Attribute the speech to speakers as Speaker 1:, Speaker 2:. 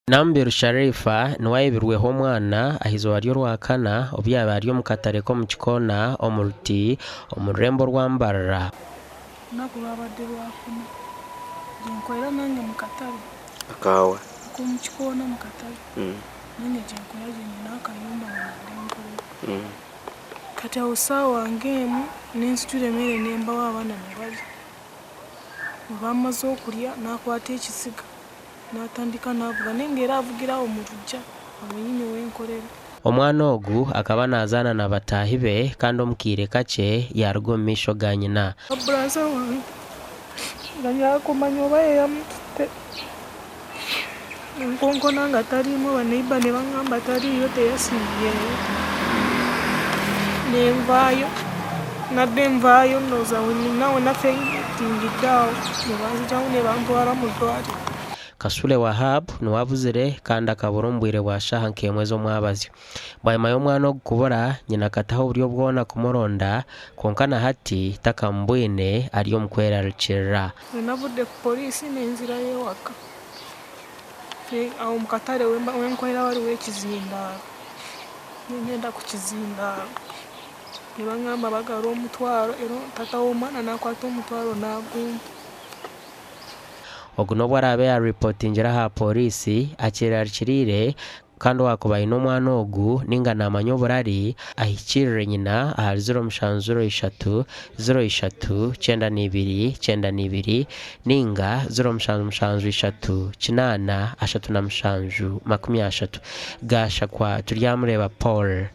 Speaker 1: Namubiru Sharifa niwe ayebirweho omwana ah'eizooba ry'Orwakana obu yaabaire ari omu katare k'omu kikoona omu Ruti omu rurembo orwa Mbarara.
Speaker 2: Olunaku rwabadde Lwakuna gyenkorera nange mu katare.
Speaker 3: Akaawa?
Speaker 2: Ak'omu kikoona mu katare. Nange gyenkorera gye nyine akayumba ngu nkorere. Kati aho saawa ng'emwe nensitura emere nembaho abaana nibarya. Obu bamaze okurya nakwata ekiziga. Naatandika naavuga nainga era avugira aho omu rugya aho nyine wenkorera.
Speaker 1: Omwana ogu akaba naazaana na bataahi be kandi omu kaire kakye yaaruga omu maisho ga nyina.
Speaker 2: Buraza wange nga nyakumanya oba yeyamututte nenkonkona nga tarimu ba neighbour nibangamba tariyo teyasiibyeyo nenvayo nabwe nvayo ndowoza nafentingidde aho nibanzijamu nibantwara omudwariro.
Speaker 1: Kasule Wahab niwe abuzire kandi akabura omu bwire bwa shaaha nk'emwe z'omwabazyo. Bwanyima y'omwana ogu kubura, nyina akataho oburyo bwona kumuronda kwonka na hati takamubwine ari omu kwerarikirira.
Speaker 2: Nabudde ku poliisi nenzirayo ewaka. Aho omu katare wenkorera hariho ekizindaaro. Ningenda ku kizindaaro nibangamba bagarure omutwaro reero taata w'omwana nakwata omutwaro nagumpa.
Speaker 1: Ogu n'obu araabe yaaripotingire aha pooriisi akyerarikiriire kandi owaakuba aine omwana ogu nainga naamanya oburari ahikiirire nyina ahari 0703 03 92 92 nainga 0773 8 37 30. Gashakwa Turyamureeba Paul.